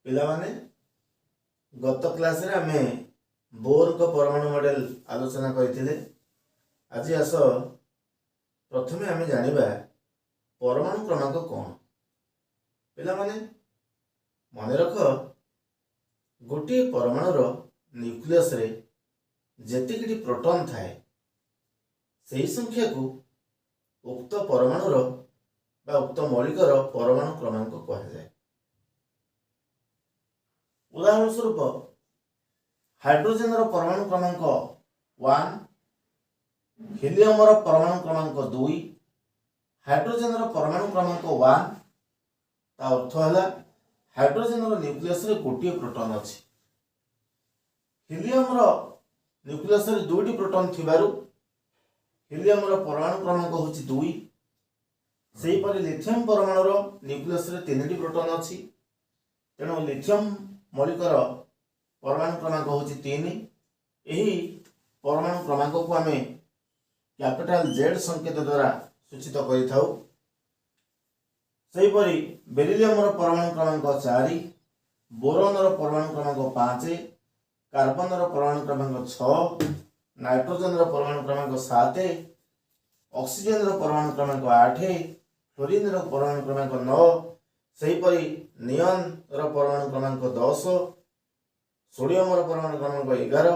ପିଲାମାନେ, ଗତ କ୍ଲାସରେ ଆମେ ବୋରଙ୍କ ପରମାଣୁ ମଡେଲ ଆଲୋଚନା କରିଥିଲେ। ଆଜି ଆସ, ପ୍ରଥମେ ଆମେ ଜାଣିବା ପରମାଣୁ କ୍ରମାଙ୍କ କ'ଣ। ପିଲାମାନେ, ମନେ ରଖ, ଗୋଟିଏ ପରମାଣୁର ନ୍ୟୁକ୍ଲିୟସରେ ଯେତିକିଟି ପ୍ରୋଟନ୍ ଥାଏ, ସେହି ସଂଖ୍ୟାକୁ ଉକ୍ତ ପରମାଣୁର ବା ଉକ୍ତ ମୌଳିକର ପରମାଣୁ କ୍ରମାଙ୍କ କୁହାଯାଏ। ଉଦାହରଣ ସ୍ୱରୂପ, ହାଇଡ୍ରୋଜେନର ପରମାଣୁ କ୍ରମାଙ୍କ 1, ହିଲିୟମର ପରମାଣୁ କ୍ରମାଙ୍କ 2। ହାଇଡ୍ରୋଜେନର ପରମାଣୁ କ୍ରମାଙ୍କ 1, ତା ଅର୍ଥ ହେଲା ହାଇଡ୍ରୋଜେନର ନ୍ୟୁକ୍ଲିୟସରେ ଗୋଟିଏ ପ୍ରୋଟନ୍ ଅଛି। ହିଲିୟମର ନ୍ୟୁକ୍ଲିୟସରେ ଦୁଇଟି ପ୍ରୋଟନ୍ ଥିବାରୁ ହିଲିୟମର ପରମାଣୁ କ୍ରମାଙ୍କ ହେଉଛି 2। ସେହିପରି ଲିଥିୟମ ପରମାଣୁର ନ୍ୟୁକ୍ଲିୟସରେ ତିନିଟି ପ୍ରୋଟନ୍ ଅଛି, ତେଣୁ ଲିଥିୟମ ମୌଳିକର ପରମାଣୁ କ୍ରମାଙ୍କ ହେଉଛି 3। ଏହି ପରମାଣୁ କ୍ରମାଙ୍କକୁ ଆମେ କ୍ୟାପିଟାଲ ଜେଡ୍ ସଂକେତ ଦ୍ୱାରା ସୂଚିତ କରିଥାଉ। ସେହିପରି ବେରିଲିୟମର ପରମାଣୁ କ୍ରମାଙ୍କ 4, ବୋରନର ପରମାଣୁ କ୍ରମାଙ୍କ 5, କାର୍ବନର ପରମାଣୁ କ୍ରମାଙ୍କ 6, ନାଇଟ୍ରୋଜେନର ପରମାଣୁ କ୍ରମାଙ୍କ 7, ଅକ୍ସିଜେନର ପରମାଣୁ କ୍ରମାଙ୍କ 8, ଫ୍ଲୋରିନର ପରମାଣୁ କ୍ରମାଙ୍କ 9। ସେହିପରି ନିଅନର ପରମାଣୁ କ୍ରମାଙ୍କ 10, ସୋଡ଼ିୟମର ପରମାଣୁ କ୍ରମାଙ୍କ 11,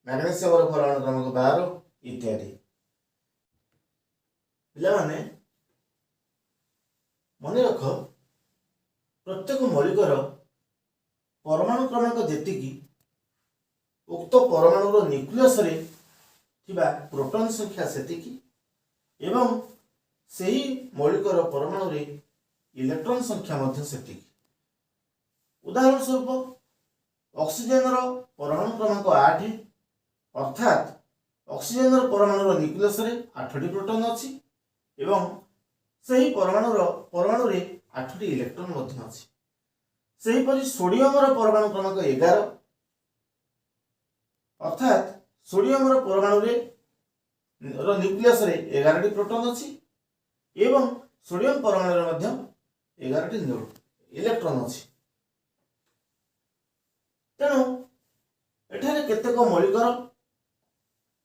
ମ୍ୟାଗ୍ନେସିୟମର ପରମାଣୁ କ୍ରମାଙ୍କ 12 ଇତ୍ୟାଦି। ପିଲାମାନେ, ମନେ ରଖ, ପ୍ରତ୍ୟେକ ମୌଳିକର ପରମାଣୁ କ୍ରମାଙ୍କ ଯେତିକି, ଉକ୍ତ ପରମାଣୁର ନ୍ୟୁକ୍ଲିୟସରେ ଥିବା ପ୍ରୋଟନ୍ ସଂଖ୍ୟା ସେତିକି ଏବଂ ସେହି ମୌଳିକର ପରମାଣୁରେ ଇଲେକ୍ଟ୍ରନ୍ ସଂଖ୍ୟା ମଧ୍ୟ ସେତିକି। ଉଦାହରଣ ସ୍ୱରୂପ, ଅକ୍ସିଜେନର ପରମାଣୁ କ୍ରମାଙ୍କ 8, ଅର୍ଥାତ୍ ଅକ୍ସିଜେନର ପରମାଣୁର ନ୍ୟୁକ୍ଲିୟସରେ ଆଠଟି ପ୍ରୋଟନ୍ ଅଛି ଏବଂ ସେହି ପରମାଣୁର ପରମାଣୁରେ ଆଠଟି ଇଲେକ୍ଟ୍ରନ୍ ମଧ୍ୟ ଅଛି। ସେହିପରି ସୋଡ଼ିୟମର ପରମାଣୁ କ୍ରମାଙ୍କ 11, ଅର୍ଥାତ୍ ସୋଡ଼ିୟମର ପରମାଣୁରେ ର ନ୍ୟୁକ୍ଲିୟସରେ 11ଟି ପ୍ରୋଟନ୍ ଅଛି ଏବଂ ସୋଡ଼ିୟମ ପରମାଣୁରେ ମଧ୍ୟ 11ଟି ଇଲେକ୍ଟ୍ରନ୍ ଅଛି। ତେଣୁ ଏଠାରେ କେତେକ ମୌଳିକର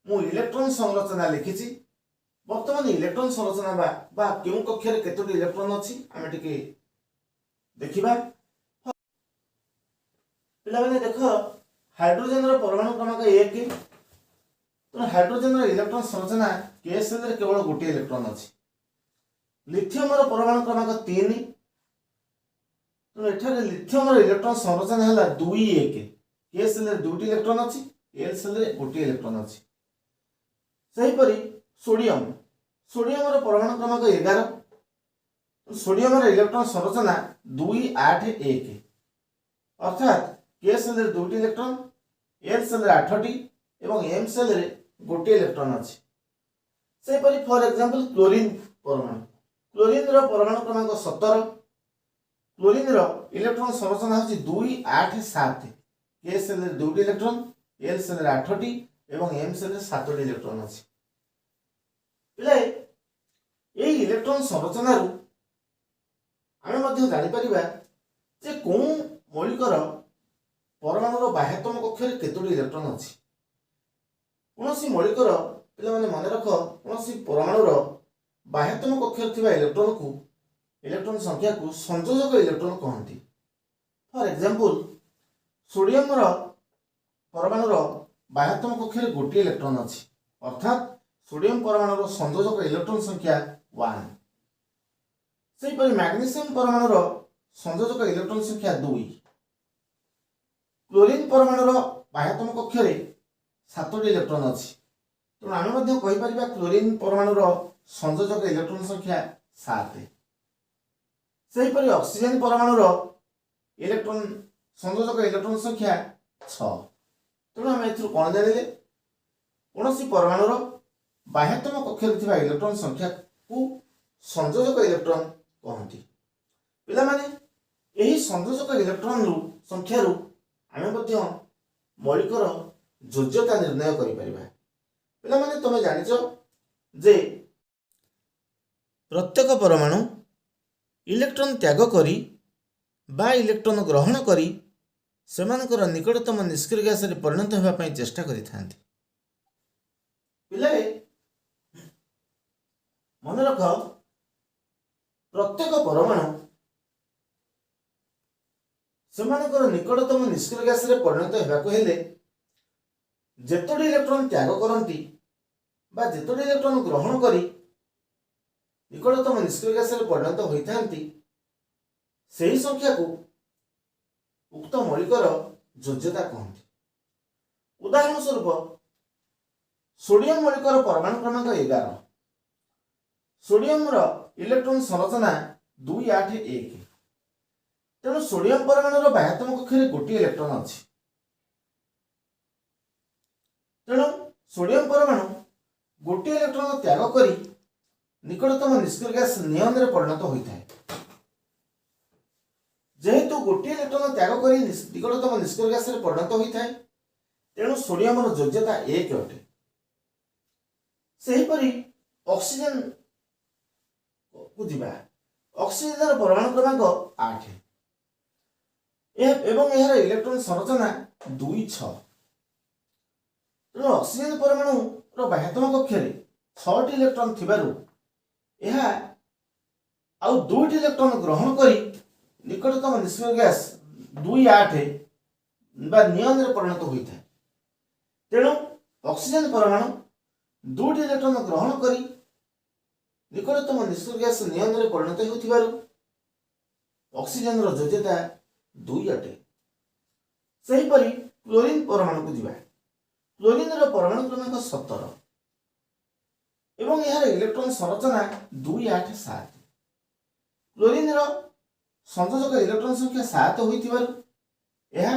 ମୁଁ ଇଲେକ୍ଟ୍ରନ୍ ସଂରଚନା ଲେଖିଛି। ବର୍ତ୍ତମାନ ଇଲେକ୍ଟ୍ରନ୍ ସଂରଚନା ବା କେଉଁ କକ୍ଷରେ କେତୋଟି ଇଲେକ୍ଟ୍ରନ୍ ଅଛି, ଆମେ ଟିକେ ଦେଖିବା। ପିଲାମାନେ, ଦେଖ, ହାଇଡ୍ରୋଜେନର ପରମାଣୁ କ୍ରମାଙ୍କ 1। ତେଣୁ ହାଇଡ୍ରୋଜେନର ଇଲେକ୍ଟ୍ରନ୍ ସଂରଚନା କେ ସେଲରେ କେବଳ ଗୋଟିଏ ଇଲେକ୍ଟ୍ରନ୍ ଅଛି। ଲିଥିୟମର ପରମାଣୁ କ୍ରମାଙ୍କ 3। ତେଣୁ ଏଠାରେ ଲିଥିୟମର ଇଲେକ୍ଟ୍ରନ୍ ସଂରଚନା ହେଲା 2 1। କେ ସେଲରେ ଦୁଇଟି ଇଲେକ୍ଟ୍ରନ୍ ଅଛି, ଏଲ୍ ସେଲରେ ଗୋଟିଏ ଇଲେକ୍ଟ୍ରନ୍ ଅଛି। ସେହିପରି ସୋଡ଼ିୟମ। ସୋଡ଼ିୟମର ପରମାଣୁ କ୍ରମାଙ୍କ 11। ସୋଡ଼ିୟମର ଇଲେକ୍ଟ୍ରନ୍ ସଂରଚନା 2 8 1, ଅର୍ଥାତ୍ କେ ସେଲରେ ଦୁଇଟି ଇଲେକ୍ଟ୍ରନ୍, ଏଲ୍ ସେଲରେ ଆଠଟି ଏବଂ ଏମ୍ ସେଲରେ ଗୋଟିଏ ଇଲେକ୍ଟ୍ରନ୍ ଅଛି। ସେହିପରି ଫର ଏକ୍ଜାମ୍ପଲ କ୍ଲୋରିନ୍ ପରମାଣୁ। କ୍ଲୋରିନ୍ର ପରମାଣୁ କ୍ରମାଙ୍କ 17। କ୍ଲୋରିନ୍ର ଇଲେକ୍ଟ୍ରନ୍ ସଂରଚନା ହେଉଛି 2 8 7। କେ ସେଲରେ ଦୁଇଟି ଇଲେକ୍ଟ୍ରନ୍, ଏଲ୍ ସେଲରେ ଆଠଟି ଏବଂ ଏମ୍ ସେଲରେ ସାତଟି ଇଲେକ୍ଟ୍ରନ୍ ଅଛି। ପିଲାଏ, ଏଇ ଇଲେକ୍ଟ୍ରନ୍ ସଂରଚନାରୁ ଆମେ ମଧ୍ୟ ଜାଣିପାରିବା ଯେ କେଉଁ ମୌଳିକର ପରମାଣୁର ବାହ୍ୟତମ କକ୍ଷରେ କେତୋଟି ଇଲେକ୍ଟ୍ରନ୍ ଅଛି। କୌଣସି ମୌଳିକର, ପିଲାମାନେ ମନେ ରଖ, କୌଣସି ପରମାଣୁର ବାହ୍ୟତମ କକ୍ଷରେ ଥିବା ଇଲେକ୍ଟ୍ରନ୍ ସଂଖ୍ୟାକୁ ସଂଯୋଜକ ଇଲେକ୍ଟ୍ରନ୍ କହନ୍ତି। ଫର ଏକ୍ଜାମ୍ପଲ, ସୋଡ଼ିୟମର ପରମାଣୁର ବାହ୍ୟତମ କକ୍ଷରେ ଗୋଟିଏ ଇଲେକ୍ଟ୍ରନ୍ ଅଛି, ଅର୍ଥାତ୍ ସୋଡ଼ିୟମ ପରମାଣୁର ସଂଯୋଜକ ଇଲେକ୍ଟ୍ରନ୍ ସଂଖ୍ୟା 1। ସେହିପରି ମ୍ୟାଗ୍ନେସିୟମ ପରମାଣୁର ସଂଯୋଜକ ଇଲେକ୍ଟ୍ରନ୍ ସଂଖ୍ୟା 2। କ୍ଲୋରିନ୍ ପରମାଣୁର ବାହ୍ୟତମ କକ୍ଷରେ ସାତଟି ଇଲେକ୍ଟ୍ରନ୍ ଅଛି। ତେଣୁ ଆମେ ମଧ୍ୟ କହିପାରିବା, କ୍ଲୋରିନ୍ ପରମାଣୁର ସଂଯୋଜକ ଇଲେକ୍ଟ୍ରନ୍ ସଂଖ୍ୟା 7। ସେହିପରି ଅକ୍ସିଜେନ୍ ପରମାଣୁର ସଂଯୋଜକ ଇଲେକ୍ଟ୍ରନ୍ ସଂଖ୍ୟା 6। ତେଣୁ ଆମେ ଏଥିରୁ କ'ଣ ଜାଣିଲେ? କୌଣସି ପରମାଣୁର ବାହ୍ୟତମ କକ୍ଷରେ ଥିବା ଇଲେକ୍ଟ୍ରନ୍ ସଂଖ୍ୟାକୁ ସଂଯୋଜକ ଇଲେକ୍ଟ୍ରନ୍ କହନ୍ତି। ପିଲାମାନେ, ଏହି ସଂଯୋଜକ ଇଲେକ୍ଟ୍ରନ୍ରୁ ସଂଖ୍ୟାରୁ ଆମେ ମଧ୍ୟ ମୌଳିକର ଯୋଜ୍ୟତା ନିର୍ଣ୍ଣୟ କରିପାରିବା। ପିଲାମାନେ, ତମେ ଜାଣିଛ ଯେ ପ୍ରତ୍ୟେକ ପରମାଣୁ ଇଲେକ୍ଟ୍ରନ୍ ତ୍ୟାଗ କରି ବା ଇଲେକ୍ଟ୍ରନ୍ ଗ୍ରହଣ କରି ସେମାନଙ୍କର ନିକଟତମ ନିଷ୍କ୍ରିୟ ଗ୍ୟାସରେ ପରିଣତ ହେବା ପାଇଁ ଚେଷ୍ଟା କରିଥାନ୍ତି। ପିଲାଏ, ମନେ ରଖ, ପ୍ରତ୍ୟେକ ପରମାଣୁ ସେମାନଙ୍କର ନିକଟତମ ନିଷ୍କ୍ରିୟ ଗ୍ୟାସରେ ପରିଣତ ହେବାକୁ ହେଲେ ଯେତୋଟି ଇଲେକ୍ଟ୍ରନ୍ ତ୍ୟାଗ କରନ୍ତି ବା ଯେତୋଟି ଇଲେକ୍ଟ୍ରନ୍ ଗ୍ରହଣ କରି ନିକଟତମ ନିଷ୍କ୍ରିୟ ଗ୍ୟାସରେ ପରିଣତ ହୋଇଥାନ୍ତି, ସେହି ସଂଖ୍ୟାକୁ ଉକ୍ତ ମୌଳିକର ଯୋଜ୍ୟତା କହନ୍ତି। ଉଦାହରଣ ସ୍ୱରୂପ, ସୋଡିୟମ ମୌଳିକର ପରମାଣୁ କ୍ରମାଙ୍କ 11। ସୋଡିୟମର ଇଲେକ୍ଟ୍ରନ୍ ସଂରଚନା 2, 8, 1। ତେଣୁ ସୋଡିୟମ ପରମାଣୁର ବାହ୍ୟତମ କକ୍ଷରେ ଗୋଟିଏ ଇଲେକ୍ଟ୍ରନ୍ ଅଛି। ତେଣୁ ସୋଡିୟମ ପରମାଣୁ ଗୋଟିଏ ଇଲେକ୍ଟ୍ରନ୍ ତ୍ୟାଗ କରି ନିକଟତମ ନିଷ୍କ୍ରିୟ ଗ୍ୟାସ ନିଅନରେ ପରିଣତ ହୋଇଥାଏ। ଯେହେତୁ ଗୋଟିଏ ଇଲେକ୍ଟ୍ରନ୍ ତ୍ୟାଗ କରି ନିକଟତମ ନିଷ୍କ୍ରିୟ ଗ୍ୟାସରେ ପରିଣତ ହୋଇଥାଏ, ତେଣୁ ସୋଡିୟମର ଯୋଜ୍ୟତା 1 ଅଟେ। ସେହିପରି ଅକ୍ସିଜେନ କୁ ଯିବା। ଅକ୍ସିଜେନର ପରମାଣୁ କ୍ରମାଙ୍କ 8 ଏହା ଏବଂ ଏହାର ଇଲେକ୍ଟ୍ରନ୍ ସଂରଚନା 2, 6। ତେଣୁ ଅକ୍ସିଜେନ ପରମାଣୁର ବାହ୍ୟତମ କକ୍ଷରେ ଛଅଟି ଇଲେକ୍ଟ୍ରନ୍ ଥିବାରୁ ଏହା ଆଉ ଦୁଇଟି ଇଲେକ୍ଟ୍ରନ୍ ଗ୍ରହଣ କରି ନିକଟତମ ନିଷ୍କ୍ରିୟ ଗ୍ୟାସ 2, 8 ବା ନିଅନରେ ପରିଣତ ହୋଇଥାଏ। ତେଣୁ ଅକ୍ସିଜେନ ପରମାଣୁ ଦୁଇଟି ଇଲେକ୍ଟ୍ରନ୍ ଗ୍ରହଣ କରି ନିକଟତମ ନିଷ୍କ୍ରିୟ ଗ୍ୟାସ ନିଅନରେ ପରିଣତ ହେଉଥିବାରୁ ଅକ୍ସିଜେନର ଯୋଜ୍ୟତା 2 ଅଟେ। ସେହିପରି କ୍ଲୋରିନ୍ ପରମାଣୁକୁ ଯିବା। କ୍ଲୋରିନର ପରମାଣୁ କ୍ରମାଙ୍କ 17 ଏବଂ ଏହାର ଇଲେକ୍ଟ୍ରନ୍ ସଂରଚନା 2, 8, 7। କ୍ଲୋରିନର ସଂଯୋଜକ ଇଲେକ୍ଟ୍ରନ୍ ସଂଖ୍ୟା 7 ହୋଇଥିବାରୁ ଏହା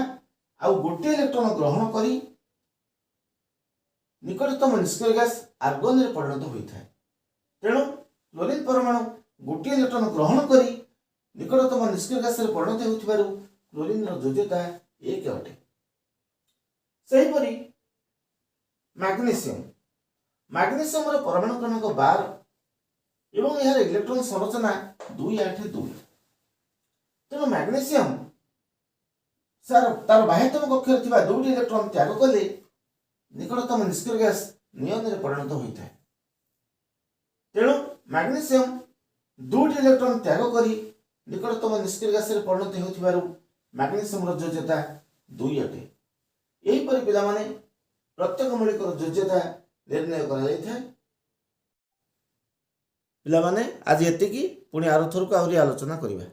ଆଉ ଗୋଟିଏ ଇଲେକ୍ଟ୍ରନ୍ ଗ୍ରହଣ କରି ନିକଟତମ ନିଷ୍କ୍ରିୟ ଗ୍ୟାସ ଆର୍ଗନରେ ପରିଣତ ହୋଇଥାଏ। ତେଣୁ କ୍ଲୋରିନ୍ ପରମାଣୁ ଗୋଟିଏ ଇଲେକ୍ଟ୍ରନ୍ ଗ୍ରହଣ କରି ନିକଟତମ ନିଷ୍କ୍ରିୟ ଗ୍ୟାସରେ ପରିଣତ ହେଉଥିବାରୁ କ୍ଲୋରିନର ଯୋଜ୍ୟତା 1 ଅଟେ। ସେହିପରି ମ୍ୟାଗ୍ନେସିୟମ। ମ୍ୟାଗ୍ନେସିୟମର ପରମାଣୁ କ୍ରମାଙ୍କ 12 ଏବଂ ଏହାର ଇଲେକ୍ଟ୍ରନ୍ ସଂରଚନା 2, 8, 2। ତେଣୁ ମ୍ୟାଗ୍ନେସିୟମ ସାର ତାର ବାହ୍ୟତମ କକ୍ଷରେ ଥିବା ଦୁଇଟି ଇଲେକ୍ଟ୍ରନ୍ ତ୍ୟାଗ କଲେ ନିକଟତମ ନିଷ୍କ୍ରିୟ ଗ୍ୟାସ ନିଅନରେ ପରିଣତ ହୋଇଥାଏ। ତେଣୁ ମ୍ୟାଗ୍ନେସିୟମ ଦୁଇଟି ଇଲେକ୍ଟ୍ରନ୍ ତ୍ୟାଗ କରି ନିକଟତମ ନିଷ୍କ୍ରିୟ ଗ୍ୟାସରେ ପରିଣତ ହେଉଥିବାରୁ ମ୍ୟାଗ୍ନେସିୟମର ଯୋଜ୍ୟତା 2 ଅଟେ। ଏହିପରି ପିଲାମାନେ, ପ୍ରତ୍ୟେକ ମୌଳିକର ଯୋଜ୍ୟତା ନିର୍ଣ୍ଣୟ କରାଯାଇଥାଏ। ପିଲାମାନେ, ଆଜି ଏତିକି। ପୁଣି ଆରଥରକୁ ଆହୁରି ଆଲୋଚନା କରିବା।